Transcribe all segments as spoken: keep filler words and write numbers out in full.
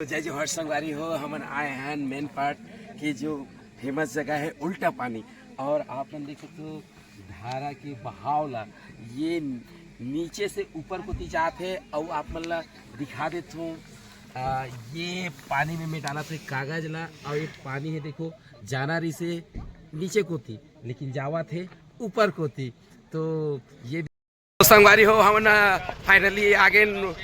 तो जय जोहार संगवारी हो, हमन आए हैं मेन पार्ट के जो फेमस जगह है उल्टा पानी। और आप मन देख सकते हो धारा के बहाव ला, ये नीचे से ऊपर कोती जात है। और आप मन ला दिखा देत हूँ, आ, ये पानी में मैं डालत हूँ कागज ला। और ये पानी है, देखो, जाना रही से नीचे कोती, लेकिन जावत है ऊपर कोती। तो ये तो संगवारी हो, हमन फाइनली आ गए,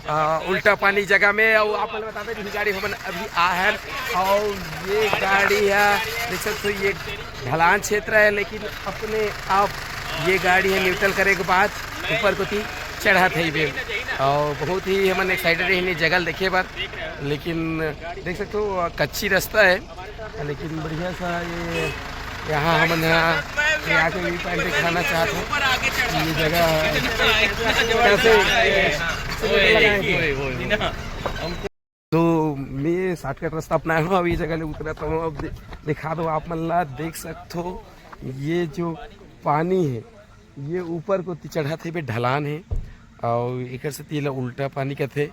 आ, उल्टा पानी जगह में। और आप मन बता दें, ये गाड़ी हमन अभी आ है, और ये गाड़ी है, देख सकते हो, ये ढलान क्षेत्र है, लेकिन अपने आप ये गाड़ी है न्यूट्रल करे के बाद ऊपर कोती चढ़त है बे। और बहुत ही हमन एक्साइटेड है ये जगह देखे बर, लेकिन देख सकते हो, कच्ची रास्ता है, लेकिन बढ़िया सा ये यहाँ हमन यहाँ ये आके व्यू पॉइंट दिखाना चाहत हूँ। ये जगह कैसे, कैसे लगा है? तो मैं शॉर्टकट रास्ता अपनाया हूँ, अब ये जगह ले उतरत हूँ। अब दे-, दिखा दो आप मन ला, देख सकत हो ये जो पानी है, ये ऊपर कोती चढ़त है बे, ढलान है, और एकर से तेला उल्टा पानी कथे।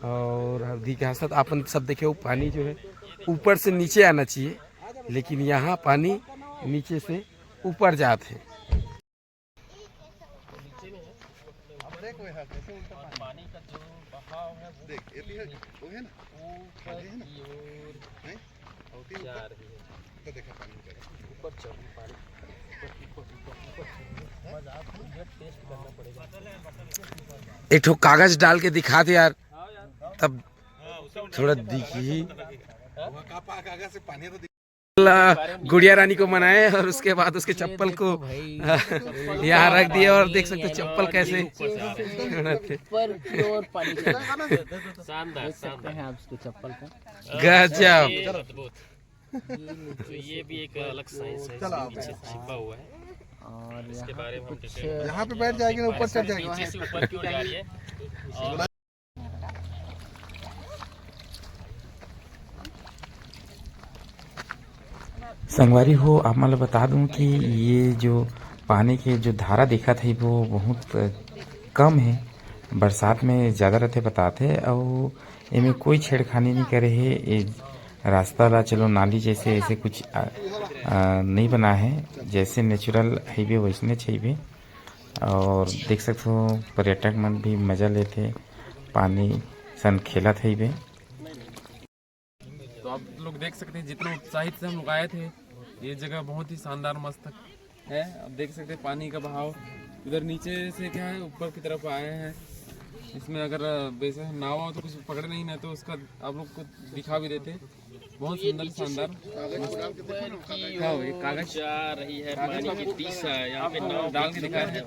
और अभी के साथ अपन सब देखे, वो पानी जो है ऊपर से नीचे आना चाहिए, लेकिन यहाँ पानी नीचे से ऊपर जात है। देख, ये भी है, वो है ना, खाली है ना? नहीं? होती है ऊपर? तो देखा पानी का। एक ठो कागज डाल के दिखा दे यार, तब थोड़ा दिखी। ला गुड़िया रानी को मनाए और उसके बाद उसके चप्पल को यहाँ रख दिया और देख सकते हो चप्पल कैसे ऊपर की ओर पानी चल रहा है। शानदार, देख सकते हैं आप उसके चप्पल को। गजब। ये अद्भुत। तो ये भी एक अलग साइंस है, इसके पीछे छिपा हुआ है। और इसके बारे में हम कुछ डिटेल यहाँ पे बैठ जाएगी ना, ऊपर चढ़ जाएगी। नीचे से ऊपर की ओर जा रही है। और संगवारी हो, आप मन ल बता दूं कि ये जो पानी के जो धारा दिखत हे, वो बहुत कम हे। बरसात में ज़्यादा रथे, बतात हे, अउ एमे कोई छेड़खानी नहीं करे हे। ए रास्ता ला, चलो, नाली जैसे ऐसे कुछ, अ, अ, नहीं बना हे, जैसे नेचुरल हाईवे वैसने हाईवे। और देख सकते हो, पर्यटक मन भी मजा लेथे, पानी सन खेलत हाईवे। तो आप लोग देख सकते हैं, जितना उत्साहित से हम लोग आए थे, ये जगह बहुत ही शानदार, मस्त है। आप देख सकते हैं पानी का बहाव, उधर नीचे से क्या है, ऊपर की तरफ आए हैं। इसमें अगर वैसे नाव हो तो कुछ पकड़े नहीं, नहीं तो उसका आप लोग को दिखा भी देते। बहुत सुंदर, शानदार। हाँ, ये कागज जा रही है, पानी की दिशा। यहाँ पे नाव डाल के दिखा रहे हैं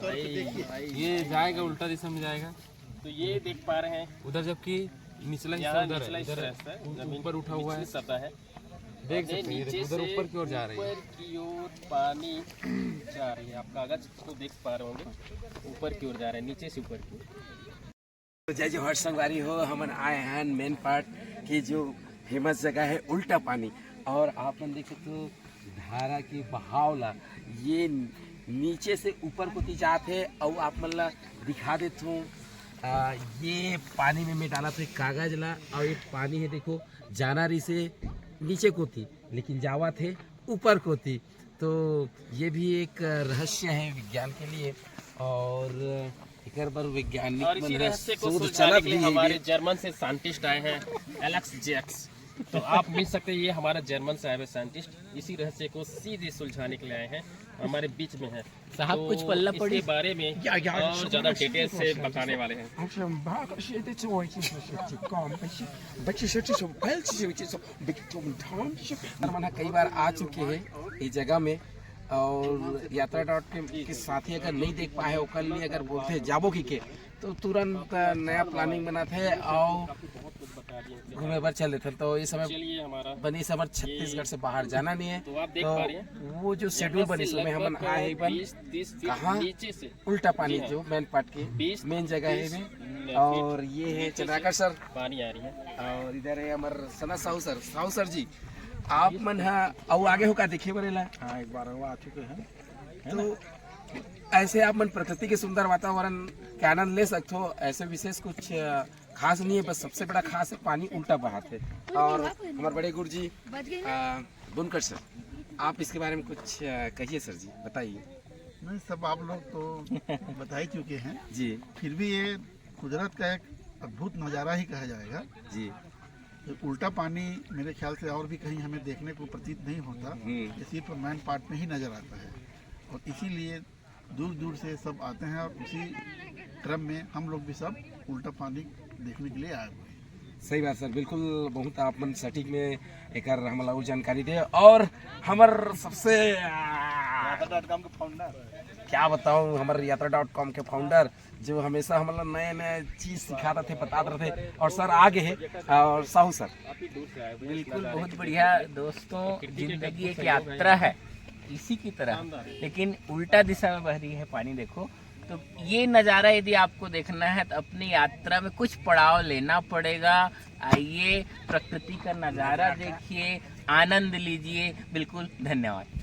भाई। ये जाएगा, उल्टा दिशा में जाएगा। तो ये देख पा रहे हैं उधर, जबकि निचला हिस्सा यहाँ उधर है, निचला हिस्सा उधर है, ऊ-, जमीन ऊपर उठा हुआ निचली है। सतह है। देख और ये सकते हैं, ये नीचे देखो, उधर से ऊपर की ओर जा रही है। ऊपर की ओर पानी जा रही है। आप कागज को देख पा रहे होंगे, ऊपर की ओर जा रहा है, नीचे से ऊपर की ओर। तो जय जोहार संगवारी हो, हमन आए हैं मेन पार्ट के जो फेमस जगह है उल्टा पानी। और आप मन देख सकते हो धारा के बहाव ला, ये नीचे से ऊपर कोती जात है। और आप मन ला दिखा देत हूँ, आ, ये पानी में मैं डालत हूँ कागज ला, और ये पानी है, देखो, जाना रही से नीचे कोती, लेकिन जावत है ऊपर कोती। तो ये भी एक रहस्य है विज्ञान के लिए, और एकर बर वैज्ञानिक और इसी मन ह रहस्य को शोध सुलझाने चलत के लिए भी हमारे है। जर्मन से साइंटिस्ट आए हैं, एलेक्स जैक्स। तो आप मिल सकते हैं, ये हमारा जर्मन से आए हुए साइंटिस्ट इसी रहस्य को सीधे सुलझाने के लिए आए हैं, हमारे बीच में है। साहब, तो कुछ पल्ला इसके पड़ी? बारे में या, या, और शुक्र ज़्यादा है, डिटेल शुक्र से है, बताने वाले हैं। अच्छा, बात है, ये तो चोरी की सोच है, ठीक काम है, बच्चे सोचे सो, पहल से सोचे सो, बिक तुम धाम से। हमन ह कई बार आ चुके हैं ये जगह में, और यात्रा डॉट कॉम के साथी अगर नहीं देख पाए, ओकर लिए अगर बोलते हैं जाबो की के, तो तुरंत नया प्लानिंग बनाते हैं और घूमे बर चल देते हैं। तो ये समय चलिए, हमारा बनी समय छत्तीसगढ़ से बाहर जाना नहीं है। तो आप देख तो पा रहे हैं, वो जो शेड्यूल बनी, उसमें हमन आए हैं एक बार। कहाँ? उल्टा पानी, जो मेन पार्ट की मेन जगह है। और ये है चंद्राकर सर, पानी आ रही है। और इधर है हमारे सना साहू सर। साहू सर जी, आप मन ह अउ आगे हो का देखे बर एला? हाँ, एक बार वो आ चुके हैं। तो ऐसे आप मन प्रकृति के सुंदर वातावरण के आनंद ले सकते हो। ऐसे विशेष कुछ, अ, खास नहीं है, बस सबसे बड़ा खास है पानी उल्टा बहात है। और हमारे बड़े गुरु जी, आ, बुनकर सर, आप इसके बारे में कुछ, आ, कहिए सर जी, बताइए। नहीं, सब आप लोग तो बता ही चुके हैं। जी। फिर भी ये कुदरत का एक अद्भुत नज़ारा ही कहा जाएगा। जी। ये उल्टा पानी मेरे ख्याल से और भी कहीं हमें देखने को प्रतीत नहीं होता, हम्म। ये सिर्फ मैनपाट में ही नज़र आता है। और इसीलिए दूर दूर से सब आते हैं और उसी क्रम में हम लोग भी सब उल्टा पानी देखने के लिए आए हुए हैं। सही बात सर, बिल्कुल बहुत आप मन सटीक में एकर हमला अउ जानकारी दे। और हमर सबसे, आ, यात्रा डॉट कॉम के फाउंडर। क्या बताऊं, हमर यात्रा डॉट कॉम के फाउंडर जो हमेशा हमला नए नए चीज सिखात रथे, बतात रथे। और सर आगे है, और साहू सर। बिल्कुल, बहुत बढ़िया दोस्तों, जिंदगी एक यात्रा है इसी की तरह, लेकिन उल्टा दिशा में बह रही है पानी। देखो, तो ये नज़ारा यदि आपको देखना है तो अपनी यात्रा में कुछ पड़ाव लेना पड़ेगा। आइए, प्रकृति का नज़ारा देखिए, आनंद लीजिए। बिल्कुल, धन्यवाद।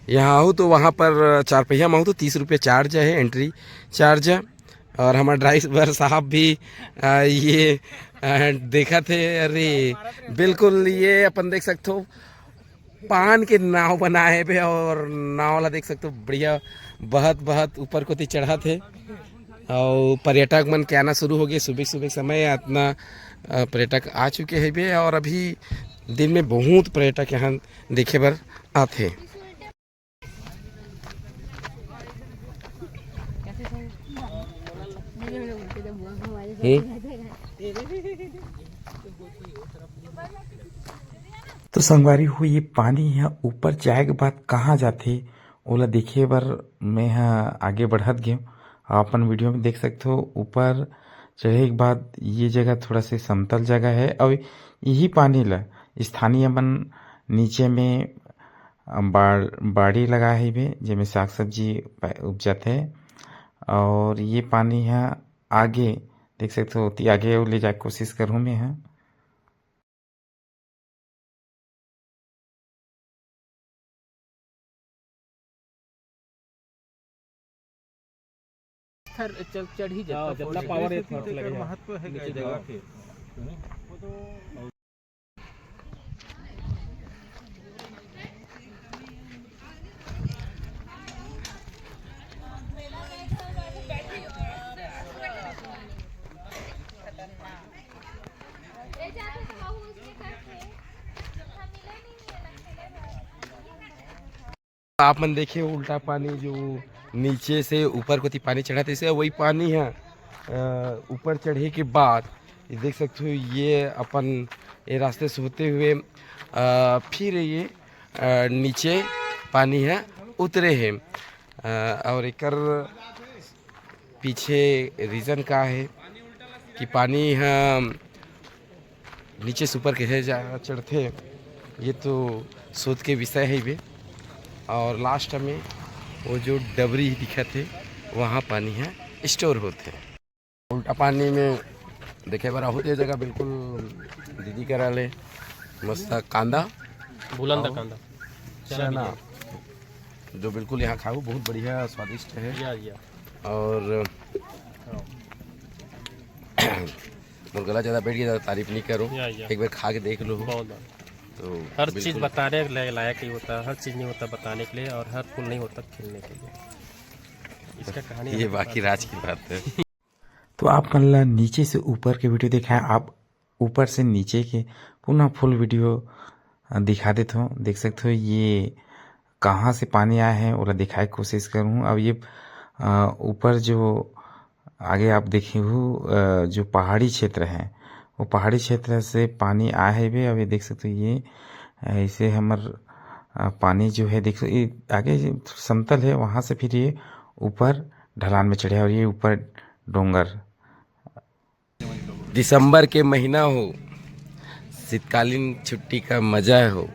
यहाँ आहू तो वहाँ पर चार पहिया में आहू तो तीस रुपये चार्ज है, एंट्री चार्ज। और हमारे ड्राइवर साहब भी, आ, ये, आ, देखा थे। अरे बिल्कुल, ये अपन देख सकते हो, पान के नाव बनाए बे, और नाव ला देख सकते हो, बढ़िया बहत बहत ऊपर कोती चढ़त हे। और पर्यटक मन के आना शुरू हो गए, सुबह सुबह समय इतना, अ, पर्यटक आ चुके हैं बे। और अभी दिन में बहुत पर्यटक यहाँ देखे बर आथे। हम्म। तो संगवारी हो, ये पानी ह ऊपर जाए के बाद कहाँ जाथे, ओला देखे बर मैं ह आगे बढ़त गेंव। आप अपन वीडियो में देख सकथो, ऊपर चढ़े के बाद ये जगह थोड़ा से समतल जगह है, और यही पानी ला स्थानीय मन नीचे में बाड़-, बाड़ी लगाए हवे, जेमे साग सब्जी पै-, उपजथे। और ये पानी ह आगे देख सकथो, ओती आगे अउ ले जाए के कोशिश करहूँ मैं ह। थर-, चढ़, चढ़ ही जाता, हाँ, जितना force पावर है, थोड़ा सा लगेगा। महत्व है नीचे जगह के। आप मन देखे उल्टा पानी जो नीचे से ऊपर कोती पानी चढ़त हे, वही पानी ह, अ, ऊपर चढ़े के बाद ये देख सकते हो, ये अपन ये रास्ते से होते हुए, अ, फिर ये, अ, नीचे पानी ह उतरे हे, अ, और एकर पीछे reason का हे कि पानी ह नीचे से ऊपर कैसे जा चढ़थे, ये तो शोध के विषय हे बे। और last में वो जो डबरी दिखत हे, वहाँ पानी ह store होथे। उल्टा पानी में देखे बर आहू तो ये जगह बिल्कुल दीदी करा ले मस्त कांदा, बुलंदा और कांदा, चना चना, बिल्कुल। जो बिल्कुल यहाँ खाहू बहुत बढ़िया स्वादिष्ट है। या, या। और हाँ। मोर गला ज़्यादा बैठ गया, ज़्यादा तारीफ नहीं करूँ, या, या। एक बार खा के देख लो। बहुत बार। तो हर चीज़ बिल्कुल। बताने के लायक ही होता है, हर चीज़ नहीं होता बताने के लिए और हर फूल नहीं होता खिलने के लिए। इसका कहानी ये अलग बाकी बात है। राज की बात है। तो आप मन ला नीचे से ऊपर के वीडियो दिखाए, आप ऊपर से नीचे के पुनः full वीडियो, अ, दिखा देत हो। देख सकते हो ये कहाँ से पानी आए हे, ओला दिखाए के कोशिश करूँ। अब ये, अ, ऊपर जो आगे आप देखे हो, अ, जो पहाड़ी क्षेत्र है, वो पहाड़ी क्षेत्र से पानी आए हे बे। अब ये देख सकते हो, ये ऐसे हमर, अ, पानी जो है, देख, ये आगे जो समतल है, वहाँ से फिर ये ऊपर ढलान में चढ़े और ये ऊपर डोंगर। दिसंबर के महीना हो, शीतकालीन छुट्टी का मजा हो,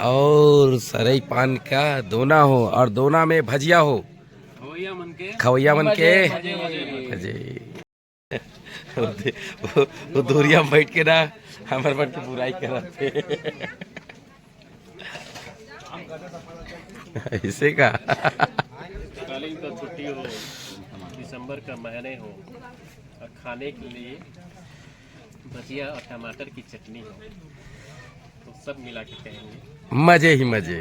और सरई पान का दोना हो, और दोना में भजिया हो। खवैया मन के। खवैया मन के। मजे, मजे, मजे। जी। वो, वो, वो दूरिया में बैठ के ना हमर मन के बुराई करत हे। ऐसे का? कालीन का छुट्टी हो, दिसंबर का महीने हो, और खाने के लिए भजिया और टमाटर की चटनी हो, तो सब मिला के कहेंगे। मजे ही मजे।